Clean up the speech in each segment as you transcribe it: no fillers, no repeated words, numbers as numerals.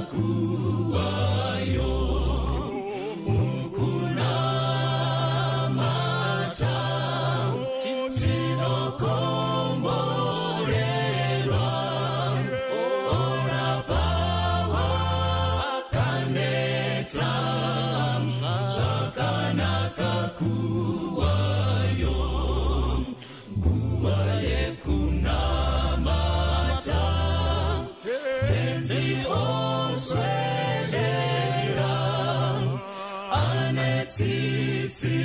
Kuwayo mukunamata tinokomborerwa orapa wakaneta zvakanaka kuwayo nguva yekunamata Tenzi oswedera ane tsitsi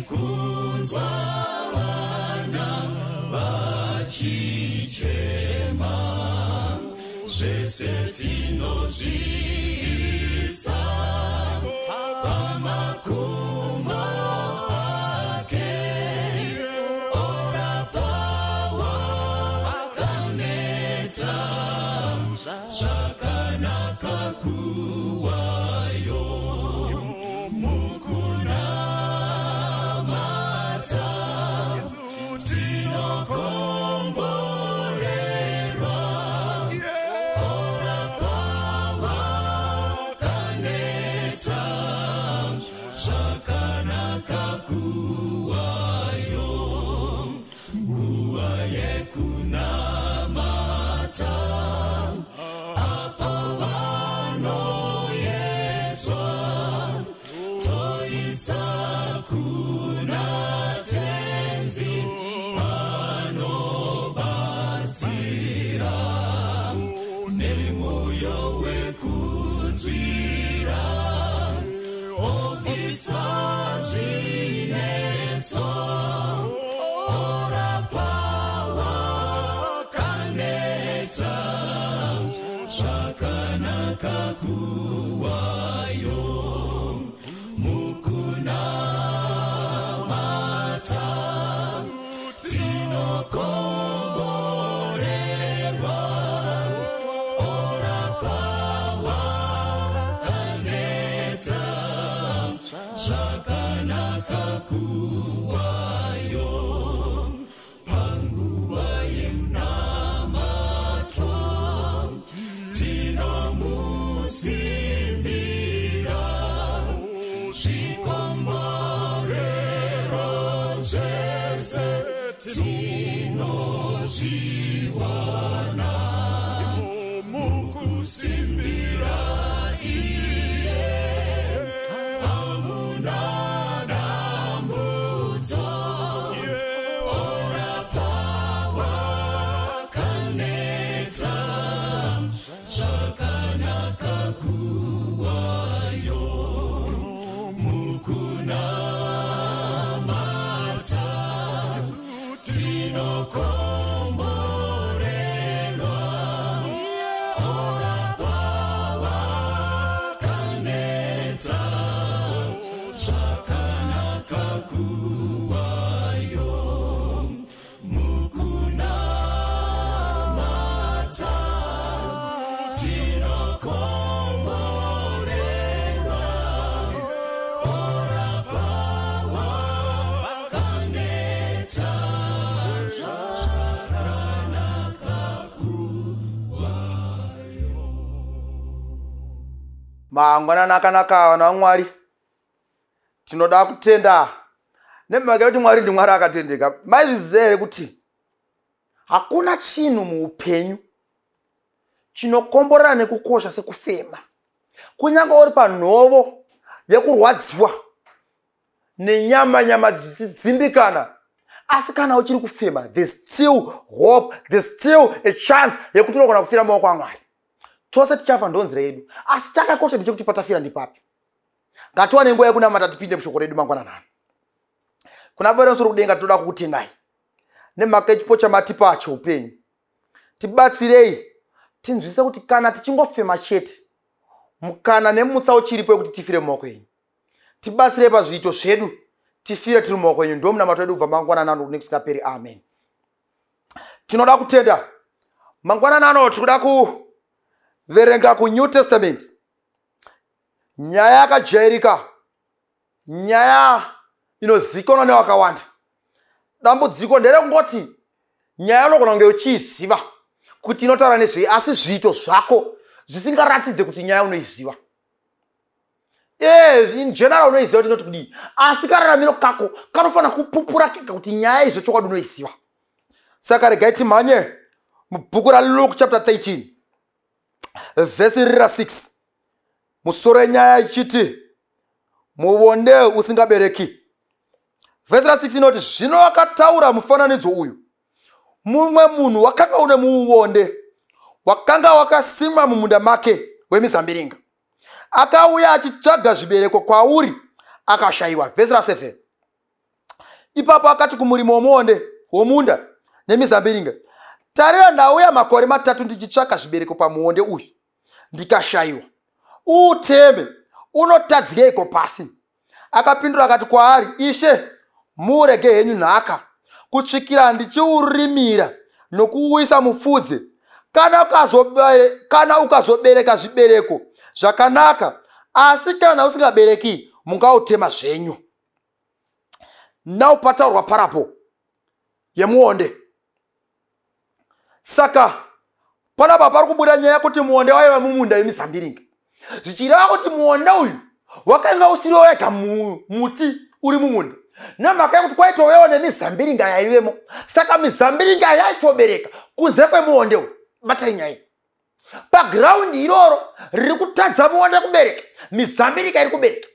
kunzwa vana vachichema zvese tinozviisa pamakumbo ake orapa wakaneta zvakanaka kuwayo mukunamata tinokomborerwa orapa wakaneta zvakanaka kuwayo nguva yekunamata apo vanoyedzwa toisa kuna Tenzi anobatsira nemwoyo wekunzwira obvisa zvinetso orapa wakaneta zvakanaka kuwayo mukunamata tinokomborerwa orapa wakaneta zvakanaka kuwayo panguva yemunamato tinomusimbira zvikomborero zvese tinozviwana mukusimbira iye hamuna dambudzo orapa wakaneta zvakanaka kuwayo mukunamata tinokomborerwa orapa wakaneta zvakanaka kuwayo mukunamata tinokomborerwa orapa wakaneta zvakanaka kuwayo. Mangwanani akanaka, vana vaMwari. Tinoda kutenda nemhaka yekuti Mwari ndiMwari akatendeka. Maizviziva here kuti hakuna chinhu muupenyu chinokomborera nekukosha sekufema? Kunyange uri panhovo yekurwadziwa nenyama nyama dzichidzimbikana, asi kana uchiri kufema, there's still hope, there's still a chance yekuti unogona kufira maoko aMwari. Tose tichafa, ndonzira yedu, asi chakakosha ndechekuti patafira ndipapi. Ngatiwane nguva yekunamata, tipinde mushoko redu mangwananani. Kuna Baba vemusoro kudenga, toda kukutendai nemhaka yechipo chamatipa cheupenyu. Tibatsirei tinzwise kuti kana tichingofema chete, mukana nemutsa uchiripo wekuti tifire mumaoko enyu. Tibatsirei pazviito zvedu, tifire tiri mumaoko enyu. Ndo munamato wedu kubva mangwananano nekusingaperi. Amen. Tinoda kutenda. Mangwananano tiri kuda kuverenga kuNew Testament nyaya yakajairika, nyaya inozivikanwa nevakawanda. Dambudziko nderekungoti nyaya unogona kunge uchiiziva kuti inotaura nezvei, asi zviito zvako Zvisingaratidze kuti nyaya unoiziva. In general unoiziva kuti inoti kudii, asi kararamiro kako kanofanira kupupura kega kuti nyaya izvo chokwadi unoiziva. Saka regai timhanye mubhuku raLuke chapter 13, vhesi rira 6, musoro yenyaya ichiti muvonde usingabereki. Vhesi ra6 inoti, "Zvino akataura mufananidzo uyu: Mumwe munhu wakanga une muonde wakanga wakasimwa mumunda make wemizambiringa. Akauya achitsvaga zvibereko kwauri, akashayiwa." Vhesi ra7, "Ipapo akati kumurimi womuonde womunda nemizambiringa, 'Tarira, ndauya makore 3 ndichitsvaka zvibereko pamuonde uyu, ndikashayiwa. Uuteme, unotadzikeiko pasi?' Akapindura akati kwaari, 'Ishe, murege henyu nhaka kusvikira ndichiurimira nokuuisa mupfudze. Kana ukazobereka zvibereko, zvakanaka, asi kana usingabereki, mungautema zvenyu.'" Now pataurwa parable yemuonde. Saka panapa pari kubuda nyaya yekuti muonde waiva mumunda yemizambiringa, zvichireva kuti muonde uyu wakanga usiri wega muti uri mumunda, nemhaka yekuti kwaitovewo nemizambiringa yaivemo. Saka mizambiringa yaitobereka kunze kwemuonde uyu. Batai nyaya iyi. Paground iroro riri kutadza muonde kubereka, mizambiringa iri kubereka.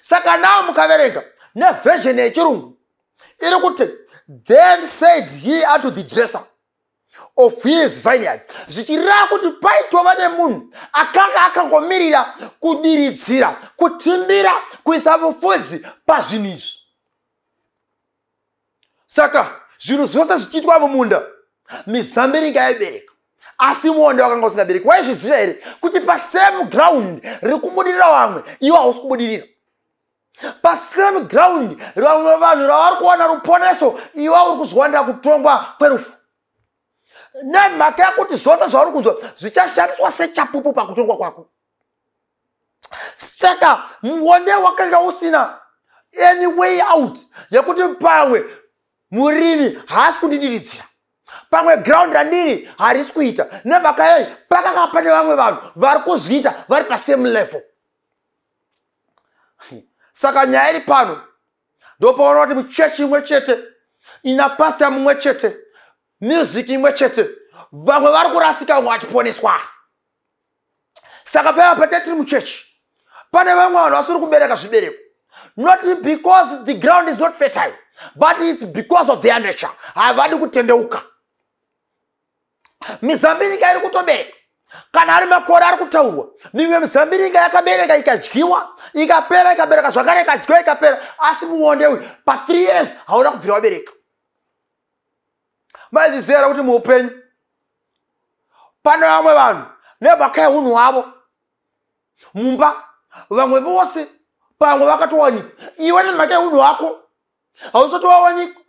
Saka nawo mukaverenga neversion yechirungu iri kuti, "Then said he unto the dresser of his vineyard," zvichireva kuti paitova nemunhu akanga akangomirira kudiridzira, kutimbira, kuisa mufudzi pazvinhu izvi. Saka zvinhu zvose zvichiitwa mumunda, mizambiringa yaibereka, asi muonde wakanga usingabereki. Waizviziva here kuti pasame ground riri kubudirira vamwe, iwo hausi kubudirira? Pasame ground vamwe vanhu ravari kuwana ruponeso, iwe uri kuzviwanira kutongwa kwerufu, nemhaka yekuti zvose zvauri kunzwa zvichashandiswa sechapupu pakutongwa kwako. Saka muonde wakanga usina any way out yekuti pamwe murimi haasi kundidiridzira, pamwe ground randiri harisi kuita. Nemhaka yei? Pakanga pane vamwe vanhu vari kuzviita vari pasame level. Saka nyaya iri pano, ndopaona kuti muchechi imwe chete ina pasta mumwe chete, music imwe chete, vamwe vari kurasika, vamwe vachiponeswa. Saka paiva pate tiri muchechi, pane vamwe vanhu vasiri kubereka zvibereko, not because the ground is not fertile, but it's because of their nature. Havadi kutendeuka. Mizambiringa iri kutobereka. Kana ari makore ari kutaurwa, mimwe mizambiringa yakabereka, ikadyiwa, ikapera, ikabereka zvakare, ikadyiwa, ikapera, asi muonde uyu pa3 years hauna kubvira wabereka. Maizviziva here kuti muupenyu pane vamwe vanhu, nemhaka yeunhu hwavo mumba, vamwe vose pamwe vakatowanikwa, iwe nemhaka yeunhu hwako hausati wawanikwa?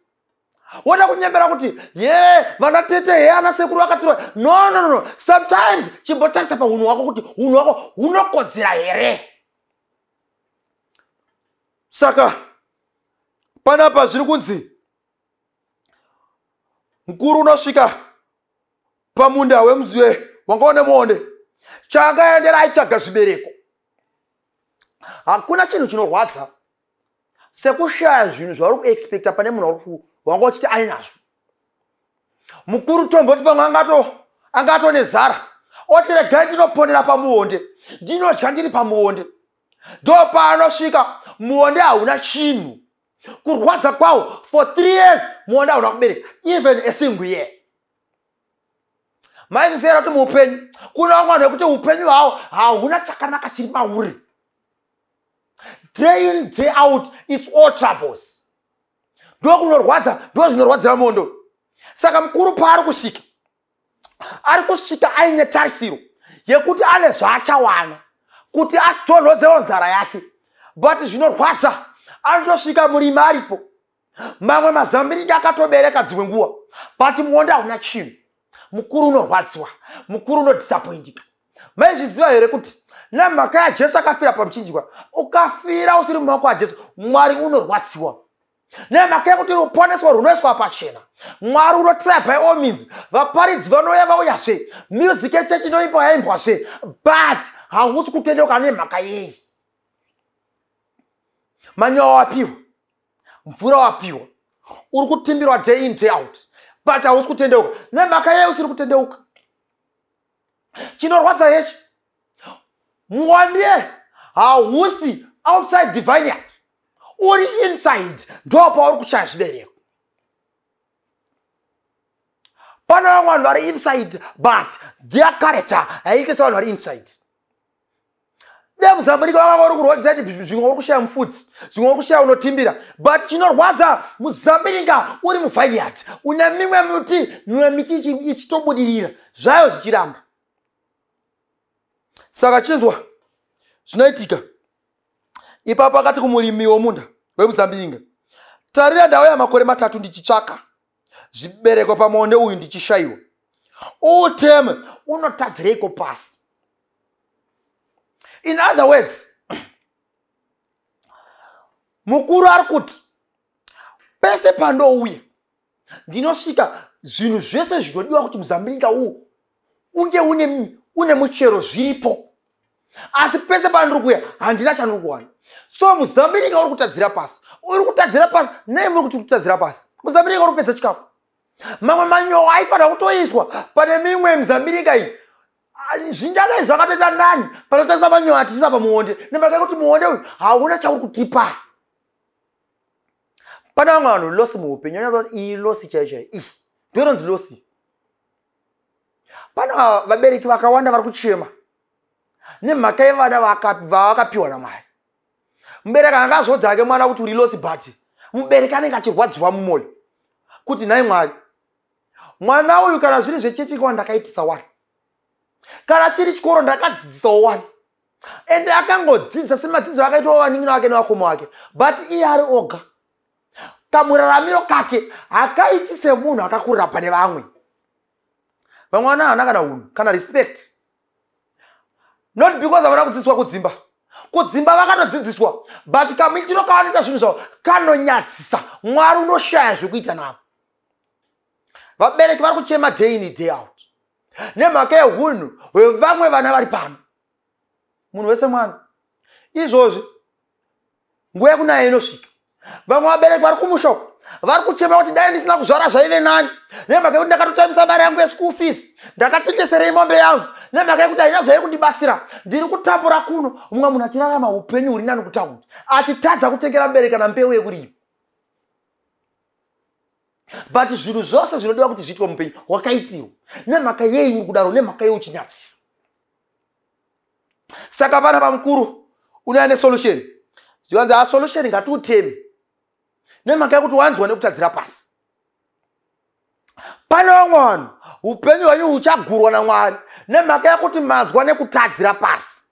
Woda kunyembera kuti ye vana tete, he ana sekuru vakatura. No, no, no. Sometimes chimbotarisa paunhu hwako kuti unhu hwako hunokodzera here. Saka panapa zviri kunzi mukuru unosvika pamunda wemuzwe wanga une muonde. Chaangaendera, aitsvaga zvibereko. Hakuna chinhu chinorwadza sekushaya zvinhu zvauri kuexpecta pane munhu wanga uchiti ainazvo. Mukuru tomboti pamwe angato nenzara, oti, "Regai ndinoponera pamuonde, ndinodya ndiri pamuonde." Ndo paanosvika, muonde hauna chinhu. Kurwadza kwawo, for 3 years muonde hauna kubereka even a single year. Maizviziva kuti muupenyu kuna vamwe vanhu vekuti upenyu hwavo hauna chakanaka chiri mauri? Day in, day out, it's all troubles. Ndokunorwadza, ndo zvinorwadzira mondo. Saka mukuru paari kusvika, ari kusvika aine tarisiro yekuti ane zvaachawana kuti atonhodzewo nzara yake, but zvinorwadza, anotosvika murimi aripo, mamwe mazambiringa akatobereka dzimwe nguva, but muonde hauna chinhu. Mukuru unorwadziwa, mukuru unodisappointika. Maizviziva here kuti nemhaka yaJesu akafira pamuchinjikwa, ukafira usiri mumaoko aJesu, Mwari unorwadziwa? Nemhaka yekuti ruponeso runoiswa pachena, Mwari unotry by all means. Vaparidzi vanouya, vauyazve, music yechechi inoimbwa, yaimbwazve, but hausi kutendeuka. Nemhaka yei? Manyowa wapiwa, mvura wapiwa, uri kutimbirwa day in, day out, but hausi kutendeuka. Nemhaka yei usiri kutendeuka? Chinorwadza hechi muwandiye, hausi outside the vineyard, uri inside. Ndo pauri kushaya zvibereko. Pane vamwe vanhu vari inside, but their character haiite sevanhu vari inside. De muzambiringa vanga uri kurwadza, zvimwe uri kushaya mufudzi, zvimwe uri kushaya unotimbira, but chinorwadza, muzambiringa uri muvineyard une mimwe miti, mimwe miti ichitobudirira zvayo, zvichiramba. Saka chinzwa zvinoitika ipapo. Akati kumurimi womunda wemuzambiringa, "Tarira, ndauya makore 3 ndichitsvaka zvibereko pamuonde uyu, ndichishayiwa. Uteme, unotadzireiko pasi?" In other words, mukuru ari kuti pese pandouya ndinosvika zvinhu zvese zvinodiwa kuti muzambiringa uwu unge une muchero zviripo, asi pese pandiri kuuya handina chandiri kuwana. So muzambiringa uri kutadzira pasi, uri kutadzira pasi. Nei muri kuti kutadzira pasi? Muzambiringa uri kupedza chikafu. Mamwe manyowa aifanira kutoiswa pane mimwe mizambiringa iyi zvingadai zvakatoita nani panotarisa manyowa atisisa pamuonde, nemhaka yekuti muonde uyu hauna chauri kutipa. Pane vamwe vanhu loss muupenyu, anyatsa iyi loss chaiyo chaiyo, iyi ndoinonzi loss. Pane vabereki vakawanda vari kuchema nemhaka yevana vavakapiwa naMwari. Mubereki anga azodza ake mwana kuti uri loss, but mubereki anenge achirwadziwa mumwoyo kuti, "Nhai Mwari, mwana uyu, kana zviri zvechechi kwa ndakaitisa wani, kana chiri chikoro ndakadzidzisawo wani, ende akangodzidza semadzidzo akaitwa vanin'ina vake nevakoma vake, but iye ari oga, kamuraramiro kake hakaiti semunhu akakurira pane vamwe." Vamwe vana havana kana unhu kana respect, not because havana kudzidziswa kudzimba. Kudzimba vakatodzidziswa, but kamuitiro kavanoita zvinhu zvavo kanonyadzisa Mwari, unoshaya zvekuita navo. Vabereki vari kuchema day in, day out nemhaka yeunhu hwevamwe vana vari pano. Munhu wese mwana. Izvozvi nguva yekunaya inosvika, vamwe vabereki vari kumushoko vari kuchema kuti dai ndisina kuzvara zvaive nani, nemhaka yekuti ndakatotambisa mari yangu yeschool fees, ndakatengeserei mombe yangu, nemhaka yekuti haina zvairi kundibatsira, ndiri kutambura kuno. Mumwe munhu achirarama upenyu huri nani kutaundi, achitadza kutengera mubereki kana mbeu yekurima, but zvinhu zvose zvinodiwa kuti zviitwe mupenyu wakaitirwa. Nemhaka yei uri kudaro? Nemhaka yei uchinyatsisa? Saka vana vamukuru unouya nesolution, zvikanzi, "Ha, solution, ngatiuteme, nemhaka yekuti wanzwa nekutadzira pasi." Pane vamwe vanhu upenyu hwenyu huchagurwa naMwari nemhaka yekuti manzwa nekutadzira pasi.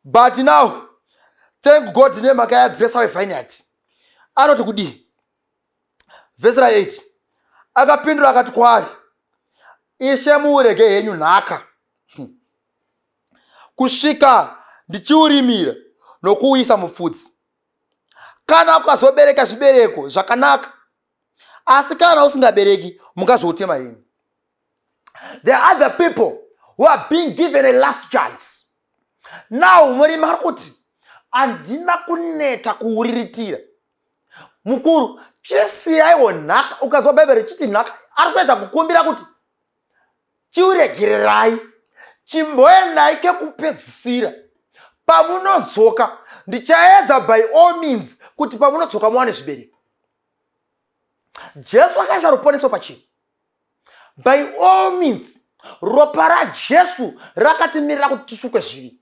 But now, thank God, nemhaka yadresser wevineyard. Anoti kudii? Vhesi ra8, akapindura akati kwaari, "Ishe, muurege henyu nhaka kusvika ndichiurimira nokuuisa mupfudzi. Kana ukazobereka zvibereko, zvakanaka, asi kana usingabereki, mungazoutema henyu." There are other people who are being given a last chance now. Murimi ari kuti, "Handina kuneta kuuriritira. Mukuru, chisiyaiwo nhaka." Ukanzwa Bhaibheri richiti nhaka, ari kuedza kukumbira kuti chiuregererai, chimboendai kekupedzisira. Pamunodzoka ndichaedza by all means kuti pamunodzoka muwane zvibereko. Jesu akaisa ruponeso pachena. By all means, ropa raJesu rakatimirira kuti tisukwe zvivi,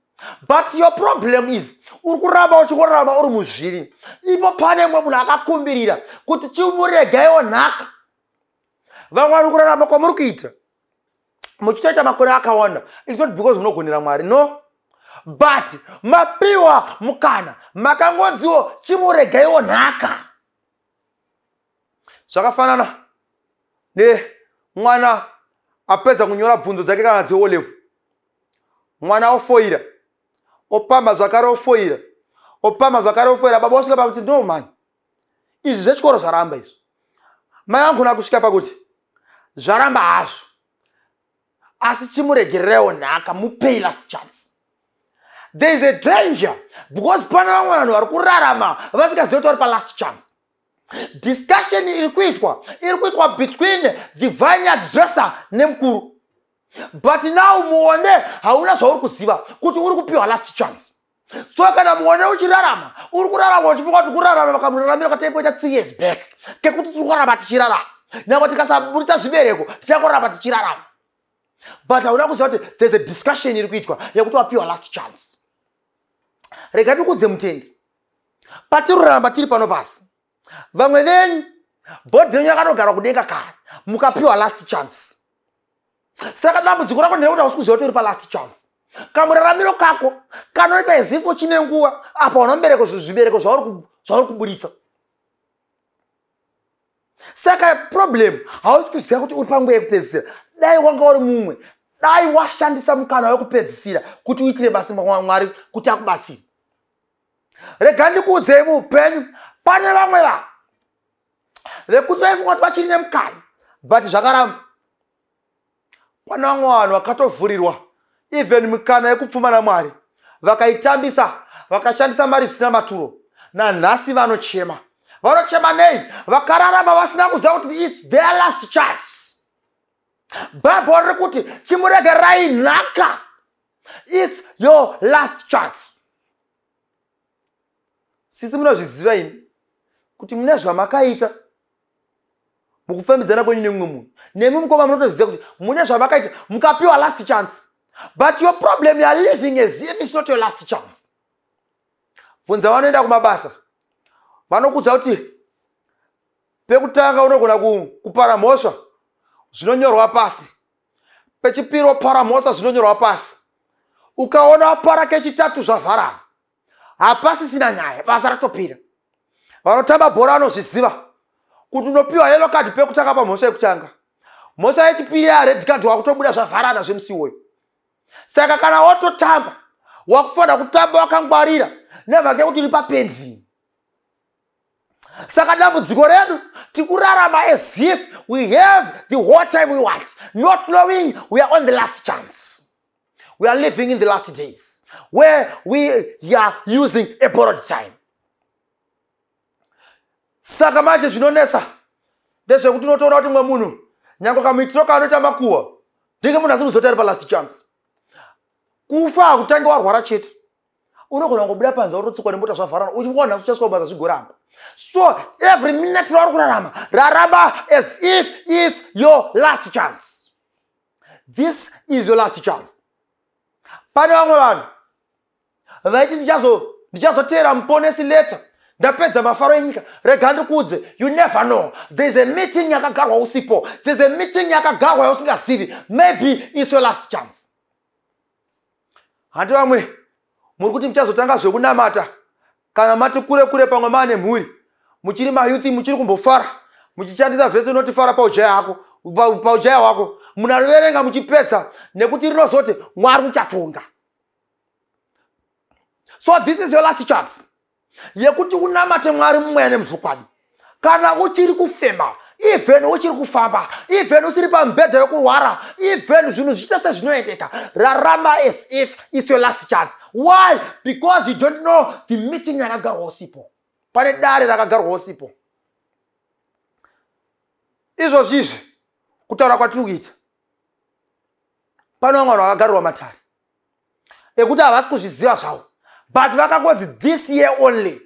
but your problem is uri kuramba uchingorarama uri muzvivi. Ipo pane mumwe munhu akakumbirira kuti chimuregaiwo nhaka. Vamwe vari kurarama kwamuri kuita, muchitoita makore akawanda, it's not because munogonera Mwari, no, but mapiwa mukana, makangonziwo chimuregaiwo nhaka. Zvakafanana nemwana apedza kunyora bvunzo dzake kana dzeO level, mwana ofoira, opamba zvakare, ofoira. Opama zvakare, ofoira. Baba osvika pakuti, "No mani, izvi zvechikoro zvaramba izvi." Mai vangona kusvika pakuti zvaramba hazvo, asi chimuregererewo nhaka, mupei last chance. There is a danger, because pane vamwe vanhu vari kurarama vasingazivi kuti vari palast chance. Discussion iri kuitwa between the vineyard dresser nemukuru, but now muone hauna zvauri kuziva kuti uri kupiwa last chance. So kana muone uchirarama, uri kurarama uchifunga kuti kurarama vakamuraramira katemboita 3 years back, kekuti tiri kurarama tichirarama, nyange tikasaburitsa zvibereko tichangorarama tichirarama, but hauna kuziva kuti there's a discussion iri kuitwa yekuti wapiwa last chance. Rega ndikudze, mutendi, patiri kurarama tiri pano pasi, vamwe venyu body renyu yakatogara kudenga kare, mukapiwa last chance. Saka dambudziko rako nderekuti hausi kuziva kuti uri palast chance. Kamuraramiro kako kanoita as if uchine nguva, apa una zvibereko zvauri kuburitsa. Saka problem, hausi kuziva kuti uri panguva yekupedzisira. Dai wanga uri mumwe, dai washandisa mukana wekupedzisira kuti uitire basa Mwari kuti akubatsire. Rega ndikuudzei, muupenyu pane vamwe vanhu vekuti vaifunga kuti vachiri nemukana, but zvakaramba. Pane vamwe vanhu vakatovhurirwa even mikana yekupfuma naMwari, vakaitambisa, vakashandisa mari zvisina maturo. Nanhasi vanochema. Vanochema nei? Vakararama vasina kuziva kuti it's their last chance. Bhaibheri riri kuti chimuregerai nhaka. It's your last chance. Sisi, munozviziva imi kuti mune zvamakaita mukufambidzana kwenyu nemumwe munhu. Nemi mukoma, munotoziva kuti mune zvamakaita mukapiwa last chance, but your problem, you are living as if it's not your last chance. Bvunza vanoenda kumabasa, vanokudza kuti pekutanga unogona kupara mhosva, zvinonyorwa pasi. Pechipiri wopara mhosva, zvinonyorwa pasi. Ukaona wapara kechitatu, zvavharana, hapasisina nyaya, basa ratopira. Vanotamba bhora vanozviziva kuti unopiwa yellow card pekutanga pamhosva yekutanga, mhosva yechipiri yared card, wakutobuda, zvavharana zvemusi iwoyo. Saka kana watotamba, wakufanira kutamba wakangwarira nemhaka yekuti uri papending. Saka dambudziko redu, tikurarama as if we have the whole time we want, not knowing we are on the last chance. We are living in the last days where we are using a borrowed time. Saka manje zvinonetsa ndezvekuti unotoona kuti mumwe munhu, nyange kamuitiro kaanoita makuhwa, ndenge munhu asiri kuzoti ari palast chance. Kufa hakutange warwara chete. Unogona kungobuda panze, watotsikwa nemota, zvavharana, uchifunga nhasi uchasvika kubasa, zvigoramba. So every minute rauri kurarama, rarama as if it's your last chance. This is your last chance. Pane vamwe vanhu vaiti, "Ndichazoteera Muponesi later, ndapedza mafaro enyika." Rega ndikuudze, you never know. There's a meeting yakagarwa usipo. There's a meeting yakagarwa yausingazivi. Maybe it's your last chance. Handi vamwe muri kuti muchazotanga zvekunamata kana mati kure kure, pamwe maane mhuri. Muchiri mayouth, muchiri kumbofara, muchishandisa vhesi inoti, "Fara paujaya hako, paujaya hwako." Munariverenga muchipedza nekuti rinozoti Mwari uchatonga. So this is your last chance yekuti unamate Mwari mumweya nemuzvokwadi. Kana uchiri kufema, even uchiri kufamba, even usiri pamubhedha yokurwara, even zvinhu zvichiita sezvinoendeka, rarama as if it's your last chance. Why? Because you don't know the meeting yakagarwa usipo. Pane dare rakagarwa usipo. Izvozvizvi kutaura kwatiri kuita, pane vamwe vanhu vakagarirwa matare ekuti havasi kuzviziva zvavo, but vakangonzi this year only,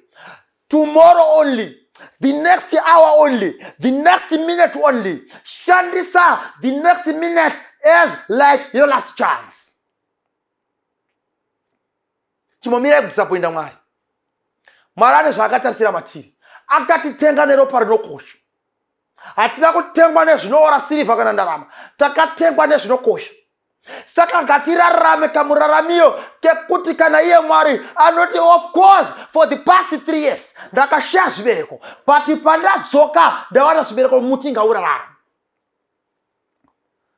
tomorrow only, the next hour only, the next minute only. Shandisa the next minute as like your last chance. Chimomirai kudisappointa Mwari. Mwari ane zvaakatarisira matiri. Akatitenga neropa rinokosha. Hatina kutengwa nezvinoora, sirivha kana ndarama. Takatengwa nezvinokosha. Saka ngatirarame kamuraramiro kekuti kana iye Mwari anoti, "Of course, for the past 3 years ndakashaya zvibereko, but pandadzoka ndawana zvibereko, muti ngaurarame."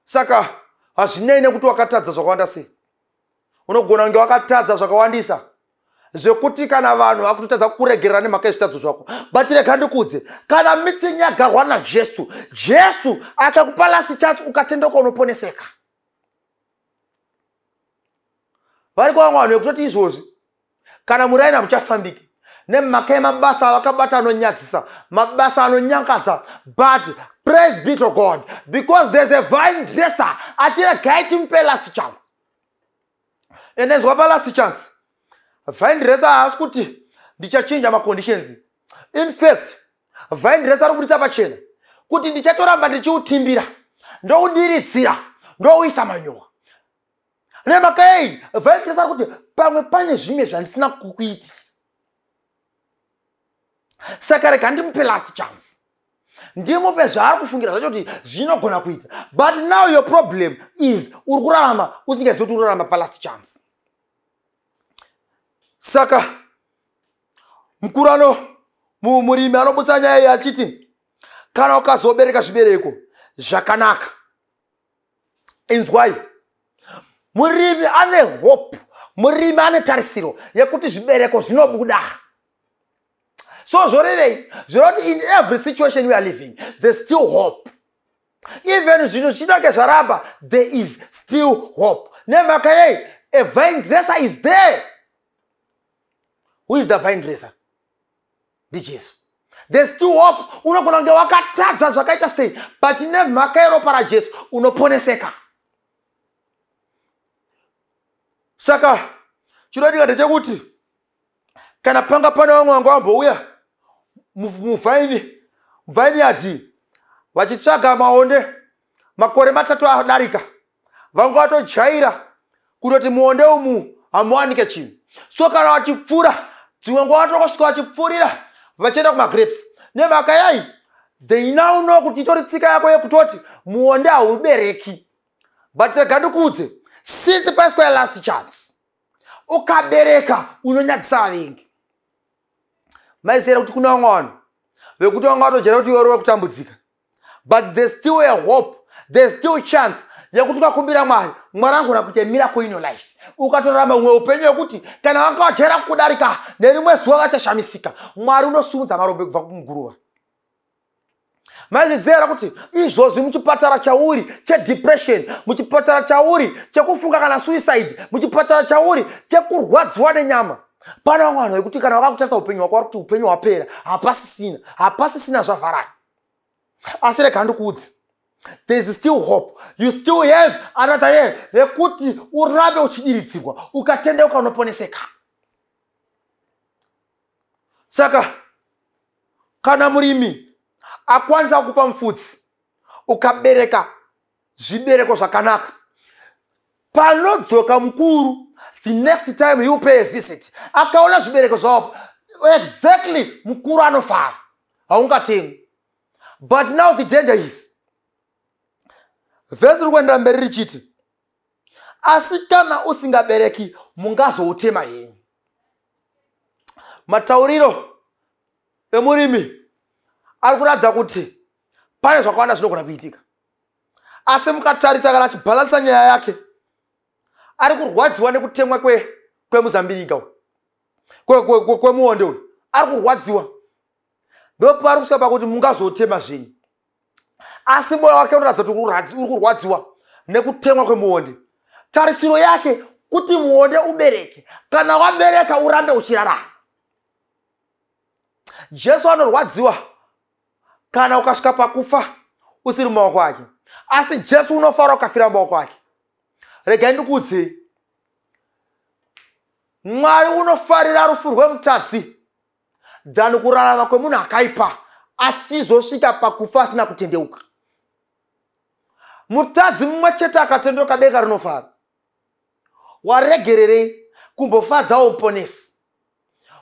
Saka hazvinei nekuti wakatadza zvakawanda sei. Unogona kunge wakatadza zvakawandisa. Zvekuti kana vanhu vakutotadza kukuregerera nemhaka yezvitadzo zvako, but rega ndikuudze, kana meeting yagarwa naJesu, Jesu akakupa last chance, ukatendeuka unoponeseka. Variko vamwe vanhu vekutoti izvozvi kana muraini hamuchafambiki nemhaka yemabasa avakabata anonyadzisa, mabasa anonyangadza. But praise be to God, because there's a vine dresser atiregai timupe last chance. Ende nzwa, palast chance vine dresser haasi kuti ndichachinja maconditions. In fact, vine dresser ari kubudisa pachena kuti ndichatoramba ndichiutimbira, ndoudiridzira, ndouisa manyowa. Nemhaka yei? Vine dresser ari kuti pamwe pane zvimwe zvandisina kukuitira, saka rega ndimupe last chance, ndimupe zvaari kufungira zvacho kuti zvinogona kuita. But now your problem is uri kurarama usingazivi kuti uri kurarama palast chance. Saka mukuru ano, murimi anobutsa nyaya iyi achiti kana ukazobereka zvibereko zvakanaka. Inzwai, murimi ane hope, murimi ane tarisiro yekuti zvibereko zvinobuda. So zvorevei? Zvoreva kuti in every situation we are living, there's still hope. Even zvinhu zvichinake zvaramba, there is still hope. Nemhaka yei? A vine dresser is there. Who is the vine dresser? NdiJesu. There's still hope. Unogona kunge wakatadza zvakaita sei, but nemhaka yeropa raJesu unoponeseka. Saka chinoitika ndechekuti kana panga pane vamwe vanga vambouya muvine vineyard vachitsvaga maonde makore 3 adarika, vanga vatojaira kutoti muonde umu hamuwanike chinhu. So kana vachipfuura, dzimwe nguva vatokosvika vachipfuurira vachienda kumagrapes. Nemhaka yai? They now know kuti itori tsika yako yekutoti muonde haubereki. But rega ndikuudze, since paiswa last chance, ukabereka unonyadzisa vavengi. Maizera kuti kuna vamwe vanhu vekuti vanga vatojaira kuti iwe kutambudzika, but there's still a hope, there's still chance yekuti ukakumbira Mwari, Mwari angona kuita miracle in your life, ukatorarama umwe upenyu wekuti kana vanga vajaira kukudarika, nerimwe zuva vachashamisika. Mwari unosimudza marombe kubva kumuguruva. Maizviziva kuti izvozvi muchipatara chauri chedepression, muchipatara chauri chekufunga kana suicide, muchipatara chauri chekurwadziwa nenyama, pane vamwe vanhu vekuti kana vakakutarisa upenyu hwako vari kuti upenyu hwapera, hapasisina, hapasisina, zvavharani. Asi rega ndikuudze, there is still hope. You still have another year yekuti urambe uchidiridzirwa. Ukatendeuka unoponeseka. Saka kana murimi akwanisa kukupa mufudzi, ukabereka zvibereko zvakanaka, panodzoka mukuru the next time he will pay a visit, akaona zvibereko zvavo exactly, mukuru anofara, haungatengwi. But now the danger is, vhesi riri kuendera mberi richiti, asi kana usingabereki, mungazoutema henyu. Matauriro emurimi ari kuratidza kuti pane zvakawanda zvinogona kuitika. Asi mukatarisa, kana achibhalansa nyaya yake, ari kurwadziwa nekutemwa kwemuzambiringa uyu, kwemuonde uyu. Ari kurwadziwa, ndopaari kusvika pakuti mungazotema zvenyu. Asi mwoyo wake unoratidza kuti uri kurwadziwa nekutemwa kwemuonde. Tarisiro yake kuti muonde ubereke, kana wabereka urambe uchirarama. Jesu anorwadziwa kana ukasvika pakufa usiri mumaoko ake, asi Jesu unofara ukafira mumaoko ake. Regai ndikuudzei, Mwari unofarira rufu rwemutadzi than kurarama kwemunhu akaipa asizosvika pakufa asina kutendeuka. Mutadzi mumwe chete akatendeuka, denga rinofara. Waregererei kumbofadzawo muponesi?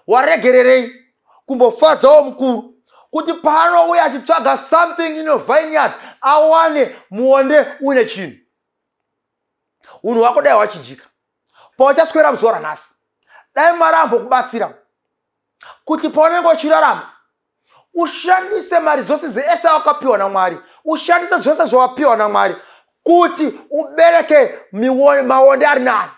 Waregererei kumbofadzawo mukuru, kuti paanouya achitsvaga something in your vineyard awane muonde une chinhu? Unhu hwako dai hwachinjika pauchaswera muzuva ranhasi. Dai Mwari ambokubatsira kuti paunenge uchirarama ushandise maresources ese awakapiwa naMwari, ushandise zvose zvawapiwa naMwari kuti ubereke maonde ari nani.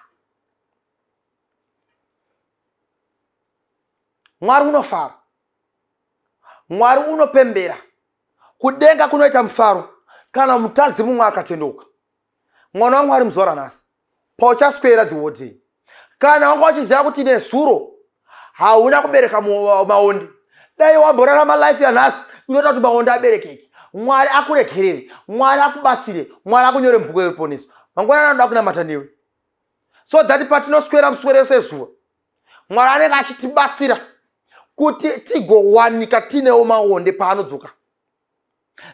Mwari unofara, Mwari unopembera, kudenga kunoita mufaro kana mutadzi mumwe akatendeuka. Mwana waMwari, muzuva ranhasi pauchaswera the whole day, kana wanga uchiziva kuti nezuro hauna kubereka maonde, dai wamborarama life yanhasi inoita kuti maonde aberekeke. Mwari akuregerere, Mwari akubatsire, Mwari akunyore mubhuku yeruponeso. Mangwanani anoda kunamata newe so that patinoswera muswere sezuva, Mwari anenge achitibatsira kuti tigowanika tinewo maonde paanodzoka.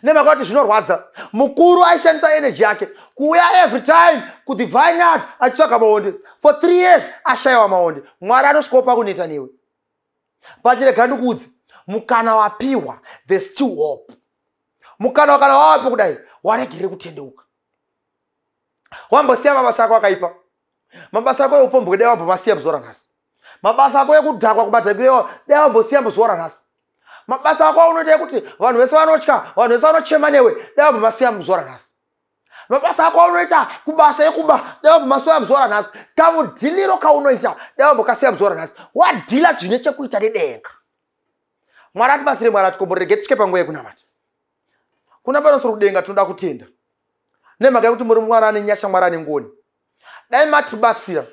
Nemhaka kuti zvinorwadza, mukuru aishandisa energy yake kuuya every time kuthe vineyard achitsvaga maonde for 3 years, ashayiwa maonde. Mwari anosvikawo pakuneta newe. But rega ndikuudze, mukana wapiwa, there's still hope. Mukana kana wawapo kudai, waregerere kutendeuka. Wambosiya mabasa ako akaipa, mabasa ako eupombwe, dai wambomasiya muzuva ranhasi. Mabasa ako ekudhakwa, kubadhakirewa, dai wambosiya muzuva ranhasi. Mabasa ako aunoita ekuti vanhu vese vanotya, vanhu vese vanochema newe, dai wambomasiya muzuva ranhasi. Mabasa ako aunoita kubasa ekuba, dai wambomasiya muzuva ranhasi. Kamudhiliro kaunoita, dai wambokasiya muzuva ranhasi, wadhila zvine chekuita nedenga. Mwari atibatsire, Mwari atikomborere. Getitye panguva yekunamata. Kuna Baba kudenga, tinoda kutenda nemhaka yekuti muri Mwari ane nyasha, Mwari ane ngoni. Dai matibatsira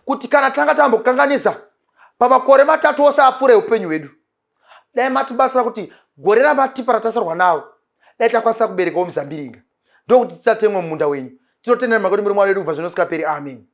kuti kana tanga tambokanganisa pamakore 3 ose apfuura eupenyu hwedu, dai matibatsira kuti gore ramatipa ratasarwa nawo, dai takwanisa kuberekawo mizambiringa, ndokuti tisatemwe mumunda wenyu. Tinotenda nemhaka kuti muri Mwari wedu kubva zvino kusingaperi. Amen.